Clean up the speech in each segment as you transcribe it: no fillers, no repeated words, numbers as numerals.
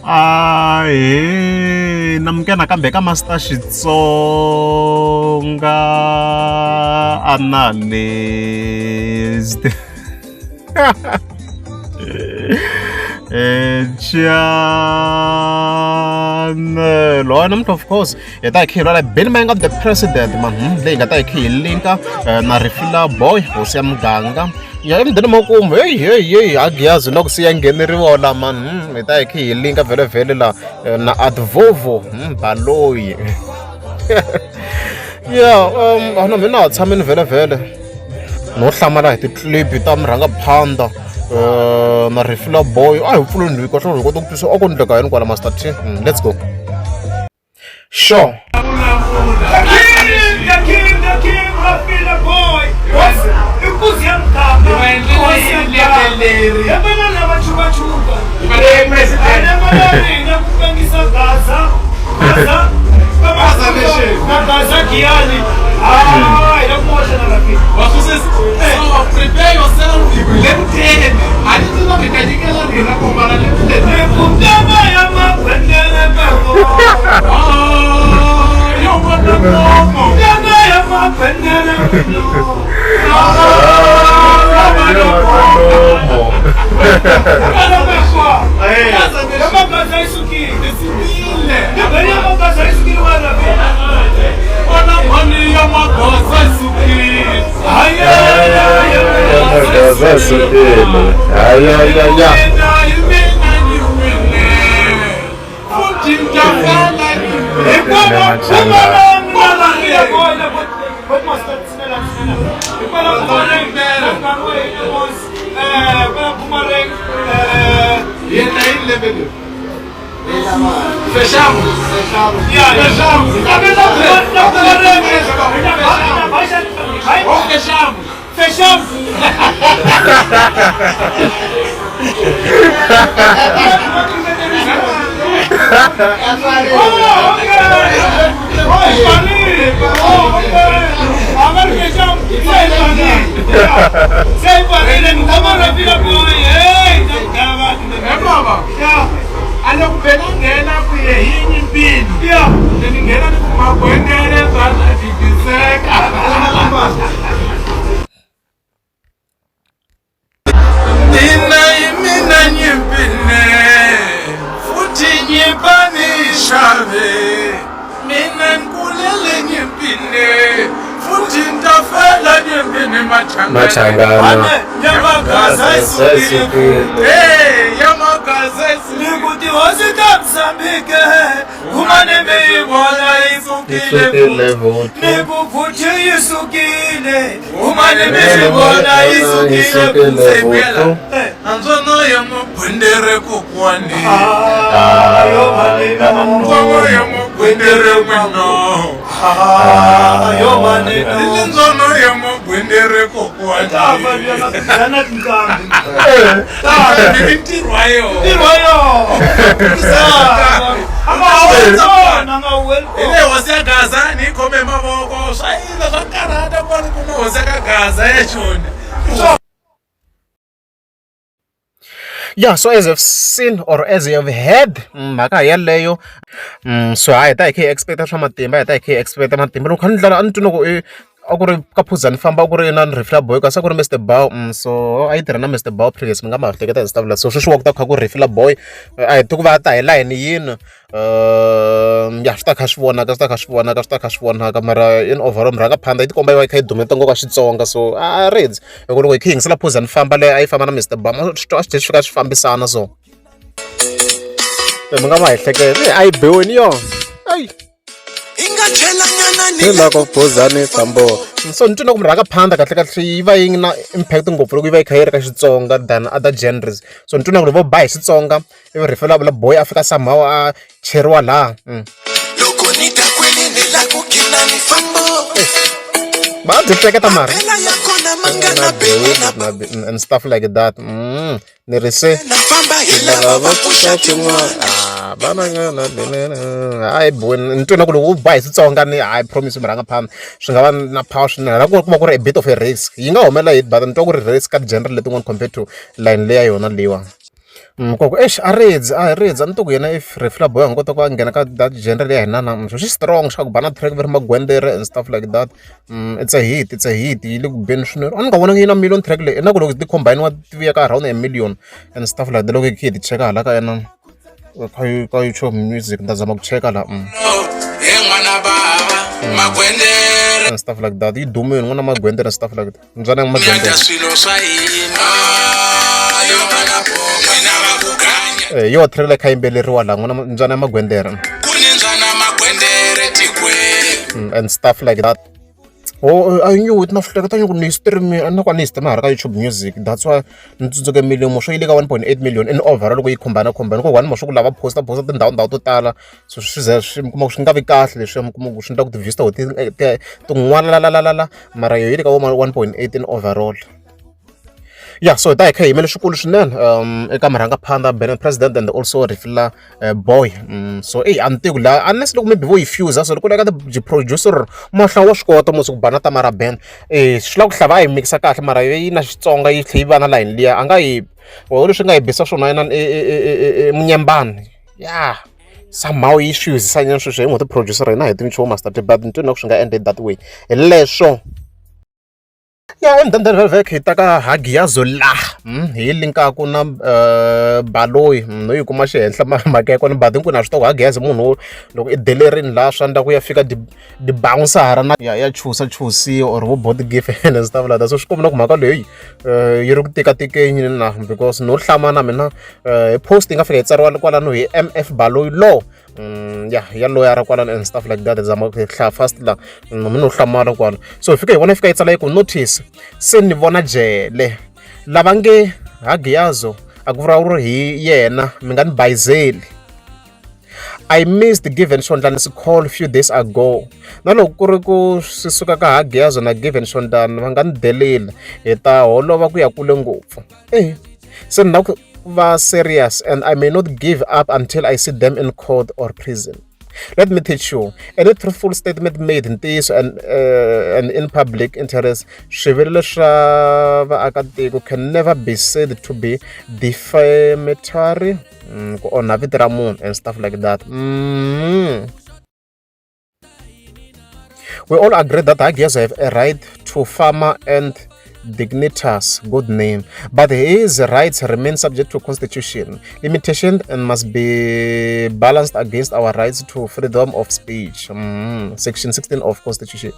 Ahee namukela nakambe ka Master Xitsonga Analyst channel namuntlha of course hi ta hi kha hi lwala Benny Mayengani the president man leyi hi nga ta hi kha hi linka na Rifila Boy hosi ya muganga ya emudeni makumu heyi heyi heyi a giyazi loko se ya ngheneriwa la man hi ta hi kha hi linka vhele la na advovo baloyi ya na mina ha tshamini vhele vhele no hlamala hi ti-clip ta murhangaphandha na Rifila Boy a hi pfuleni hi kahle hi kota ku twisisa a ku endleka yini kwala Master T. Let's go. Sure. Machangana. Yeah, so as you've seen or as you've heard, mhaka yeleyo so ha hi ta hi kha hi expect swa matimba, hi ta hi kha hi expect matimba. Loko kha ni ndlela a ni twi loko i a ku ri ka Phuzani famba a ku ri na Rifila Boy kasi a ku ri Mr Bow. So a yi tirha na Mr Bow previous mi nga ma hleketa hi stuff like so sweswiwa ku ta kha ku Rifila Boy a hi tivi ku va ta hi layeni yini. Ya swi ta kha swi vonaka swi ta kha swi vonaka swi ta kha swi vonaka mara in overall murhangaphandha yi tikomba yi va yi kha yi dumeta ngopfu ka Xitsonga so a ri hi ku loko hi kha hi yingisela Phuzani famba leyi a yi famba na Mr Bow a swi twa a swi tlhe swi fika swi fambisana so mi nga ma hi hleketa a yi biweni yona ayi hi loko Phuzani fambo so ni twi na ku murhangaphandha kahle kahle yi va yi na impact ngopfu loko yi va yi kha yi ri ka Xitsonga than other genres so ni twi na ku loko vo ba hi Xitsonga ivi Rifila Boy a fika somehow a cheriwa laha. Loko ni ta kwele ni la ku khina ni fambo. Va byi hleketa mara. Mapela ya kona ma nga na beni na And stuff like that. Ni ri se. Na famba hi lava va pfuxa tin'wana. Ah, vana nga na beni. Hayi boy, ni twa na ku loko u ba hi Xitsonga ni I promise murhangaphandha swi nga va na power swinene. La ku kuma ku ri a bit of a risk. Yi nga humelela hi but ni twa ku ri risk ka ti-genre letin'wana compared to line leya yona leyiwani. Ku exi a redzi a hi redzi a ni tiku yena if Refila Boy a nga kota ku a nghena ka that genre leya hina na xi strong xa ku ba na track va ri magwendere and stuff like that. It's a hit, it's a hit yi le ku beni swinene a ni nga vonangi yi na million track leyi na ku loko ti combine-iwa ti vuya ka around a million and stuff like that loko hi kha hi ti cheka hala ka yena ka YouTube music ni ta zama ku cheka la He n'wana bava magwendere and stuff like that yi dumile n'wana magwendere and stuff like that mbyana ya magwendere ya swilo swa hina yo vana n'wina va ku ganya Eh, yo track leyi kha yimbeleriwa laha n'wana mbyana ya magwendere ku ni mbyana magwendere tikweni And stuff like that. Oh, I knew it na swi hleketa ku ni stream a ni ku a ni yi stream hala ka YouTube Music, that's why ni tsundzuke million swo yi le ka 1.8 million in overall loko yi khumbana khumbana ku one swa ku lava posta posta tindhawu ndhawu to tala so swi ze swi mi kuma ku swi nga vi kahle leswiya mi kuma ku swi endla ku ti-views ta wena ti tin'wana mara yo yi le ka vo ma 1.8 in overall. Ya so hi ta hi kha hi yimele swikulu swinene eka murhangaphandha Ben president and also Refila boy so eyi a ni tivi ku laha unless loko maybe vo yi fuse so loko ka ti producer mahla wa swi kota mos ku ba na ta mara Ben swi lava ku hlava a yi mikisa kahle mara yi na Xitsonga yi tlhe yi va na layeni liya a nga yi or leswi nga yi bisa swona inani i munyembani ya somehow yi swi yuzisa nyana sweswo hi n'we ti-producer hina hi ti nchumu master but ni twi na ku swi nga endla that way hi leswo. Ya emudende hi ta ka Hagiyazo la hi linkaku na Baloyi no yi kuma xihenhla mhaka ya kona but hinkwenu ha swi tiva ku Hagiyazo i munhu wo loko i delerini laha swa endla ku ya fika ti-bouncer na ya ya chusa chusiwa or vo body gift and stuff like that so swi komba na ku mhaka leyi yi ri ku tikatikeni na because no hlama na mina hi post yi nga fika yi tsariwa kwalano hi M_F Baloyi law. Ya ya loyara kwalano and stuff like that zama ku hlaya fast la mi no hlamala kwala so hi fika hi vona yi fika yi tsala yi ku notice se ni vona jele lava nge Hagiyazo a ku vulavuri hi yena mi nga ni bayizeli. I missed Given Shondlani's call few days ago na loko ku ri ku swi suka ka Hagiyazo na Given Shondlani va nga ni delela hi ta holova ku ya kule ngopfu e se ni na ku va serious and I may not give up until I see them in court or prison. Let me teach you. Any truthful statement made in ntiyiso and in public interest, swivilelo swa vaakatiko can never be said to be defamatory, ku onha vito ra munhu and stuff like that. We all agree that Hagias have a right to farmer and dignitas good name, but his rights remain subject to constitution limitation and must be balanced against our rights to freedom of speech. Section 16 of Constitution.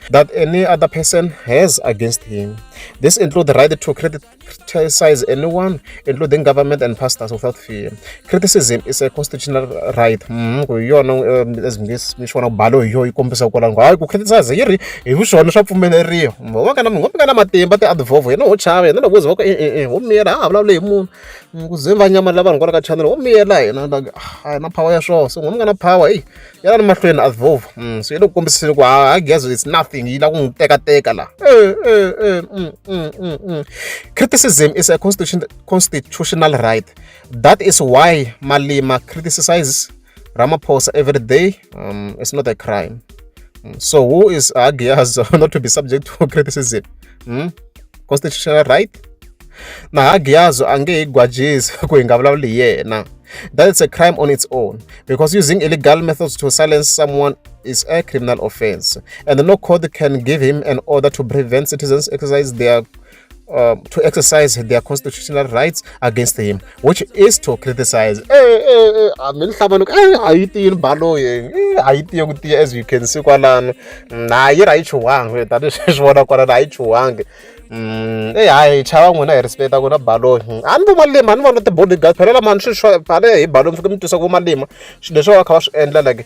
That any other person has against him. This includes the right to criticize anyone, including government and pastors, without fear. Criticism is a constitutional right. Ku hi yona as mi mi swi vona ku balo hi yo yi kombisa kwalano hayi ku criticize yi ri hi vuswona swa pfumeleriwa va nga na mi nga na matimba ti-advovo yena ho chava yena loko wo ze va ku e-e-e ho miyela ha ha vulavuli hi munhu ku ze va nyamalala vanhu kwala ka channel ho miyela hina like a hi na power ya swona so n'we mi nga na power eyi yelani mahlweni advovo so yi le ku kombiseni ku ha Hagiyazo it's nothing yi lava ku n'wi tekateka la. Criticism is a constitutional right. That is why Malima criticizes Ramaphosa every day. It's not a crime. So who is Hagiyazo not to be subject to criticism? Constitutional right? Na Hagiyazo a nge hi gwajisi ku hi nga vulavuli hi yena. That is a crime on its own because using illegal methods to silence someone is a criminal offense, and no court can give him an order to prevent citizens exercise their to exercise their constitutional rights against him, which is to criticize. A mi ni hlamala ku a yi tiyini baloyi a yi tiye ku tiya as you can see kwalano na yi ri a yi chuhangi tanihi swi vona kwalano a yi chuhangi. Eyi hayi hi chava n'wina hi respect n'wina baloyi a ni vo Malima a ni vona ti-bodyguard phela la mani swilo swa phale hi baloyi mi fike mi twisa ku vo Malima swilo leswi va kha va swi endla like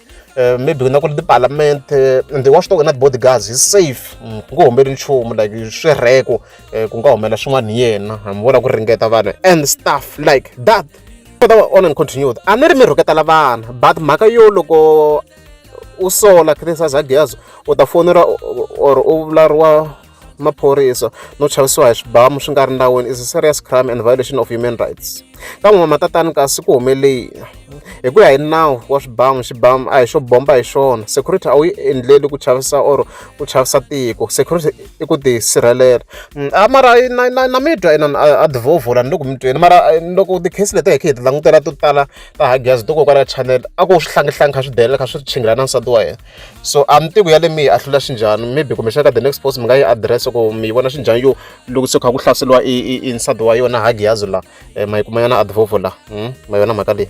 maybe na ku ri ti-parliament ende wa swi tiva ku na ti-bodyguards he's safe ku ngo humeleli nchumu like swirheko ku nga humelela swin'wana hi yena hambi vo lava ku ringeta vanhu and stuff like that. On and continued a ni ri mi rhuketela vanhu but mhaka yo loko u sola criticize Hagiyazo u ta fonela or u vulavuriwa maphorisa no chavisiwa hi swibamu swi nga ri nawini is a serious crime and violation of human rights. Kambe matatani kasi ku humelele yini? Hi ku ya hi nawu wa swibamu, xibamu a hi xo bomba hi xona. Security a wu yi endleli ku chavisa or ku chavisa tiko. Security i ku ti sirhelela. A mara na mi twa inana a divovula ni le ku mi tweni mara loko ti-case leti hi kha hi ti langutela to tala ta Hagias to kwala channel a ku swihlangi kha swi delela kha swi chingela na nsati wa yena. So a ni tivi ku ya le mi yi ahlula xinjhani maybe kumbexana ka the next post mi nga yi address ku mi yi vona xinjhani yo loko se kha ku hlaseriwa i nsati wa yona Hagias la ma yi kuma yona advovo la ma yona mhaka leyi.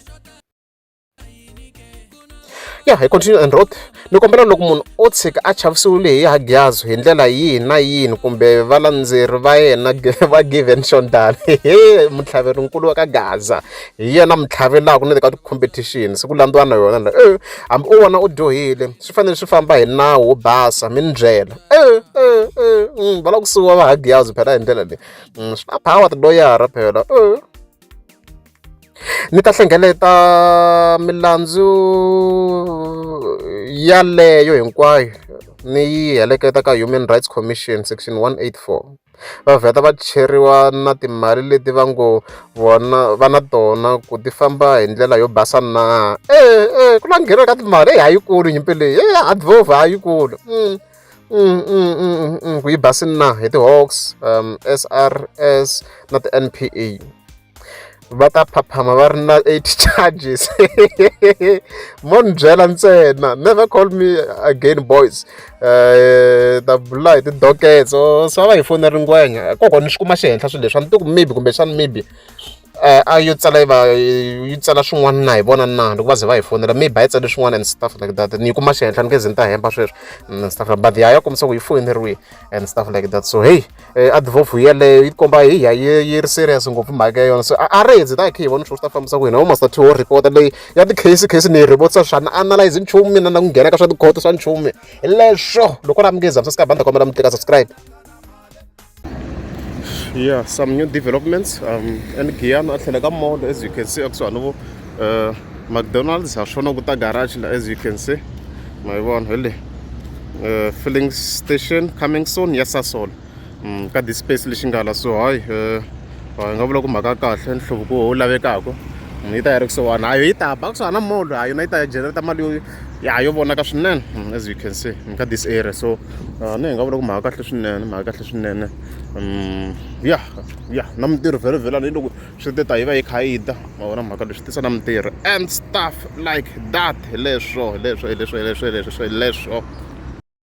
Ya hi continue and wrote ni kombela loko munhu o tshika a chavisiwile hi Hagiazo hi ndlela yihi na yini kumbe valandzeri va yena va Given Shondani mutlhaveri nkulu wa ka Gaza hi yena mutlhavelaka na le ka ti-competition se ku landziwa na yona la hambi u vona u dyohile swi fanele swi famba hi nawu wo basa mi ni byela va lava ku suwa va Hagiazo phela hi ndlela leyi swi na power tiloyara phela. Ni ta hlengeleta milandzu yaleyo hinkwayo ni yi heleketa ka Human Rights Commission section 184. Va vheta va cheriwa na timali leti va ngo vona va na tona ku ti famba hi ndlela yo basa na. Ku la nghena ka timali eyi a yikulu nyimpi leyi advova a yikulu. Ku yi basini na hi ti-Hawks, S_R_S na ti-N_P_A. Va ta phaphama va ri na 8 charges mo ni byela ntsena never call me again boys ta bula hi ti-dockets so va hi fonela ngwenya kokwana ni swi kuma xihenhla swilo leswi a ni tivi ku maybe kumbexana maybe a yo tsala yi va yi tsala swin'wana na hi vona na loko va ze va hi fonela maybe a yi tsale swin'wana and stuff like that ni yi kuma xihenhla ni nge ze ni ta hemba sweswo and stuff like but ya ya kombisa ku yi foyineriwile and stuff like that so hey advovu yeleyo yi komba hi ya yi ri serious ngopfu mhaka ya yona so a ri ta hi kha hi vona swo swi ta fambisa ku hina vo master two wo report leyi ya ti-case case ni yi report swa ni analyze nchumu mina na ku nghena ka swa tikhoto swa nchumu hi leswo loko ri amukeza mi banda kombela mi tlika subscribe. Yeah, some new developments and Giyani a tlhela ka mall as you can see ekusuhani vo McDonald's ha swona ku ta garage la as you can see ma yi vona hi le filling station coming soon ya Sasol ka this space lexi nga la so hayi hi nga vula ku mhaka ya kahle nhluvuko wu lavekaka yi ta yi ri kusuhani hayi yi ta ba kusuhani na mall ha yona yi ta generate mali yo ya yo vonaka swinene as you can see ka this area so ni hi nga vula ku mhaka kahle swinene mhaka kahle swinene ya ya na mintirho vhele vhelani loko swi te ta yi va yi kha yi ta ma vona mhaka leswi tisa na mintirho and stuff like that hi leswo hi leswo hi leswo hi leswo hi leswo hi leswo.